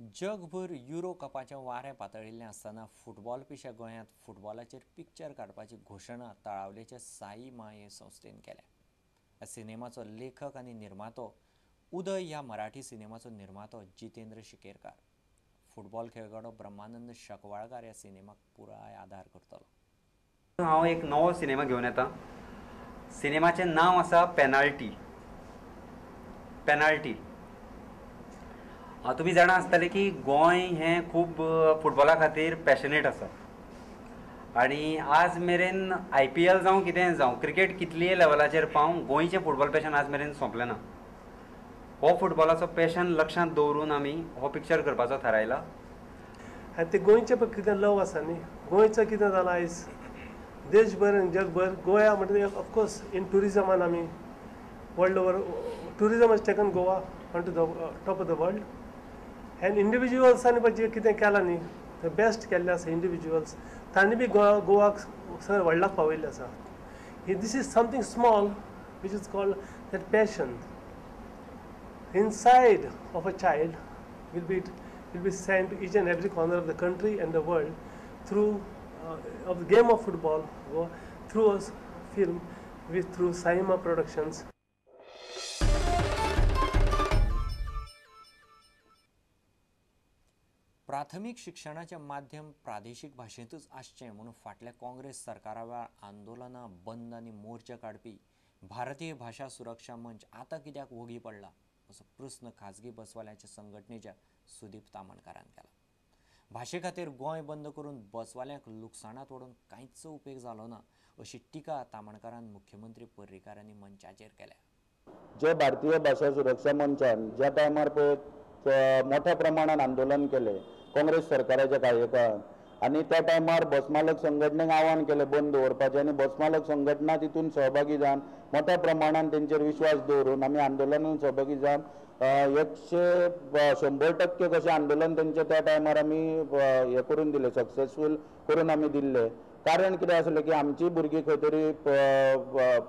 जगभर युरो कपाचें वारें पातळिल्लें आसतना फुटबॉल पिशा गोंयांत फुटबॉलाचेर पिक्चर काडपाची घोशणा तळावलेचे साई मा हे संस्थेन केल्या. ह्या सिनेमाचो लेखक आनी निर्मातो उदय ह्या मराठी सिनेमाचो निर्मातो जितेंद्र शिकेरकार. फुटबॉल खेळगडो ब्रह्मानंद शकवाळकार ह्या सिनेमाक पुराय आदार करतलो. हांव एक नवो सिनेमा घेवन येता. सिनेमाचें नांव आसा पेनाल्टी. पेनाल्टी तुमी जाणा आसतले की गोंय हें खूब फुटबॉला खातीर पॅशनेट आसा आनी आज मेरेन IPL जावं कितेंय जावं, क्रिकेट कितलीय लेवलाचेर पावूं, गोंयचें फुटबॉल पॅशन आज मेरेन सोंपलें ना. हो फुटबॉलाचो पॅशन लक्षांत दवरून आमी हो पिक्चर करपाचो थारायला. आनी ते गोंयचें पळय कितें लव आसा न्ही, गोंयचो कितें जालां आयज देशभर आनी जगभर. गोवा म्हणटा ऑफकोर्स इन ट्युरिजमान आमी world over tourism has taken Goa on to the top of the world. And इंडिविज्युअल्सांनी पळय जें कितें केलां न्ही, ते बेस्ट केल्लें आसा इंडिविज्युअल्स, तांणी बी गोवाक सगळें व्हडलाक पावयल्लें आसा. This is something small which is called that passion inside of a child will be sent to each and every corner of the country and the world through of the game of football, through a film with through Saima Productions. प्राथमीक शिक्षणाचें माध्यम प्रादेशीक भाशेंतूच आसचें म्हणून फाटल्या काँग्रेस सरकारा वेळार आंदोलनां, बंद आनी मोर्चा काडपी भारतीय भाशा सुरक्षा मंच आतां कित्याक वोगी पडला असो प्रस्न खाजगी बसवाल्यांच्या संघटनेच्या सुदीप तामणकारान केला. भाशे खातीर गोंय बंद करून बसवाल्यांक लुकसाणांत वडोवन कांयच उपेग जालो ना अशी टिका तामणकारान मुख्यमंत्री पर्रीकार आनी मंचाचेर केल्या. जे भारतीय भाशा सुरक्षा मंचान ज्या टायमार पळय मोठ्या प्रमाणात आंदोलन केलें काँग्रेस सरकाराच्या कार्यकाळांत आनी त्या टायमार बसमालक संघटनेक आव्हान केलें बंद दवरपाचें आनी बसमालक संघटना तितून सहभागी जावन मोठ्या प्रमाणान तेंचेर विश्वास दवरून आमी आंदोलनान सहभागी जावन 100% कशें आंदोलन तेंचें त्या टायमार आमी हें करून दिलें, सक्सेसफूल करून आमी दिल्लें. कारण कितें आसलें की आमची भुरगीं खंय तरी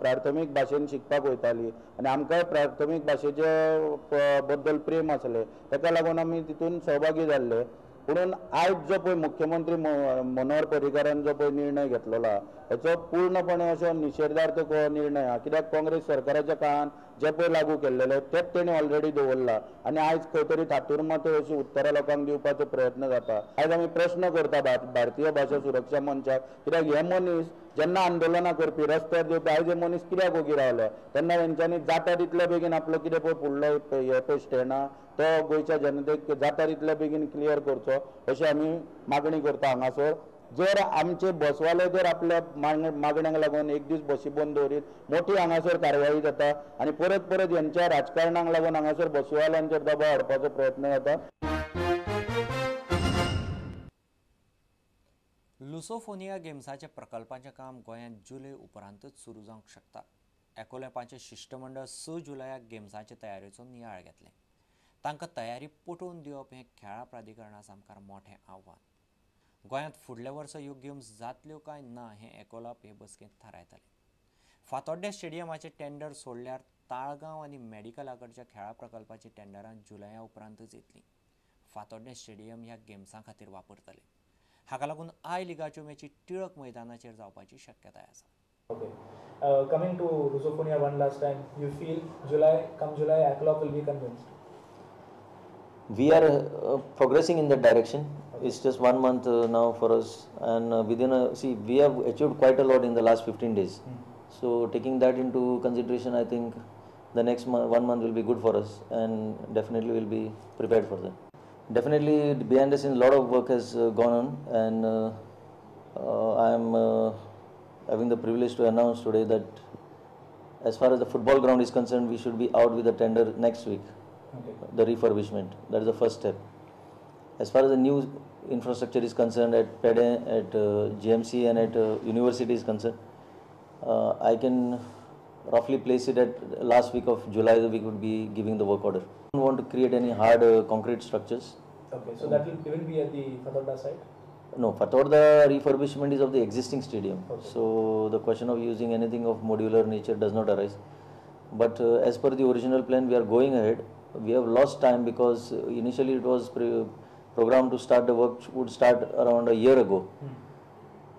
प्राथमीक भाशेन शिकपाक वयताली आनी आमकांय प्राथमीक भाशेचे बद्दल प्रेम आसलें, ताका लागून आमी तितून सहभागी जाल्ले. पुणून आयज जो पळय मुख्यमंत्री मनोहर पर्रीकारान जो पळय निर्णय घेतलेलो आहा हेचो पूर्णपणे असो निशेधार्थ निर्णय आहा. कित्याक काँग्रेस सरकाराच्या काळान जे पळय लागू केल्लेले तेच तेणी ऑलरेडी दवरला आनी आयज खंय तरी थातूर मातूर अशी उत्तरां लोकांक दिवपाचो प्रयत्न जाता. आयज आमी प्रश्न करता भारतीय भाशा सुरक्षा मंचाक, कित्याक हे मनीस जेन्ना आंदोलनां करपी रस्त्यार देंवपी आयज हे मनीस कित्याक ओगी रावले? तेन्ना तेंच्यांनी जाता तितल्या बेगीन आपलो कितें पळय फुडलो हे पळय स्टँड आहा तो गोंयच्या जनतेक जाता तितल्या बेगीन क्लियर करचो अशी आमी मागणी करता. हांगासर जर आमचे बसवाले जर आपल्या मागण्यांक लागून एक दीस बसी बंद दवरीत मोठी हांगासर कारवाई जाता आनी परत परत हेंच्या राजकारणाक लागून हांगासर बसीवाल्यांचेर दबाव हाडपाचो प्रयत्न जाता. लुसोफोनिया गेम्साच्या प्रकल्पाचें काम गोंयांत जुलय उपरांतच सुरू जावंक शकता. एकोलेपाचें शिश्टमंडळ 6 जुलयाक गेम्साचे तयारेचो नियाळ घेतलें. तांकां तयारी पटोवन दिवप हें खेळां प्राधिकरणा सामकार मोठें आव्हान. गोंयांत फुडल्या वर्सा ह्यो गेम्स जातल्यो काय ना हें एकोलाप हे बसकेंत थारायतले. फातोड्डें स्टेडियमाचें टेंडर सोडल्यार ताळगांव आनी मेडिकला कडच्या खेळां प्रकल्पाची टेंडरां जुलया उपरांतच येतलीं. फातोड्डें स्टेडियम ह्या गेम्सां खातीर वापरतले. हाका लागून I लिगाच्यो मॅची टिळक मैदानाचेर जावपाची शक्यताय आसा. Okay, coming to Lusofonia one last time, you feel July, come July, ACLOP will be convinced? We are progressing in that direction. Okay. It's just 1 month now for us, and within a, see, we have achieved quite a lot in the last 15 days. So taking that into consideration, I think the next 1 month will be good for us, and definitely we'll be prepared for that. Definitely behind the scenes a lot of work has gone on, and I am having the privilege to announce today that as far as the football ground is concerned, we should be out with the tender next week. Okay. The refurbishment, that is the first step. As far as the new infrastructure is concerned at PEDE, at GMC and at university is concerned, I can roughly place it at last week of July. We would be giving the work order. We don't want to create any hard concrete structures. Okay, so that will even be at the Fatorda site? No, Fatorda refurbishment is of the existing stadium. Okay. So the question of using anything of modular nature does not arise. But as per the original plan, we are going ahead. We have lost time because initially it was programmed to start, the work would start around a year ago.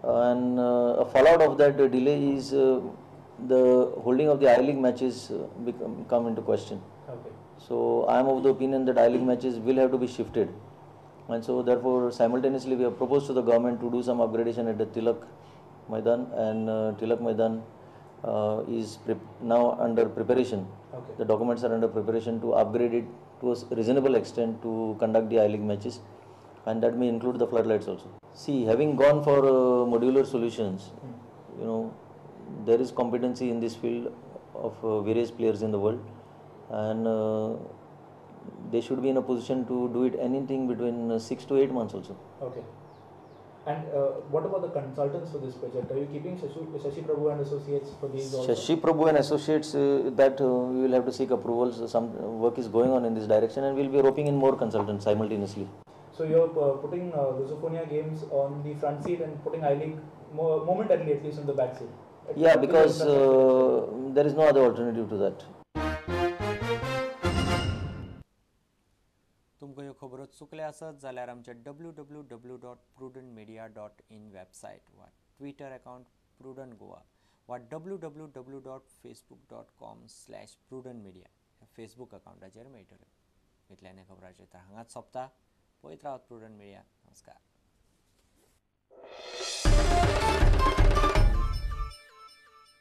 And a fallout of that delay is the holding of the I-League matches come into question. Okay. So I am of the opinion that I-League matches will have to be shifted, and so therefore simultaneously we have proposed to the government to do some upgradation at the Tilak Maidan, and Tilak Maidan is now under preparation. Okay. The documents are under preparation to upgrade it to a reasonable extent to conduct the I-League matches, and that may include the floodlights also. See, having gone for modular solutions, you know, there is competency in this field of various players in the world, and they should be in a position to do it anything between 6 to 8 months also. Okay. And what about the consultants for this project? Are you keeping Shashi Prabhu and Associates for these also? Shashi Prabhu and Associates, that we will have to seek approvals. Some work is going on in this direction, and we will be roping in more consultants simultaneously. So you are putting Lusophonia Games on the front seat and putting I-League momentarily at least on the back seat. Yeah, because there is no other alternative to that. तुमकां ह्यो खबरो चुकले आसत जाल्यार आमच्या www.prudentmedia.in website वा Twitter account prudent Goa वा www.facebook.com/prudentmedia ह्या फेसबूक अकाउंटाचेर मेळटल्यो. इतल्यान ह्या खबरांचेर हांगाच सोंपता. पळयत रावात प्रुडंट मिडिया. नमस्कार.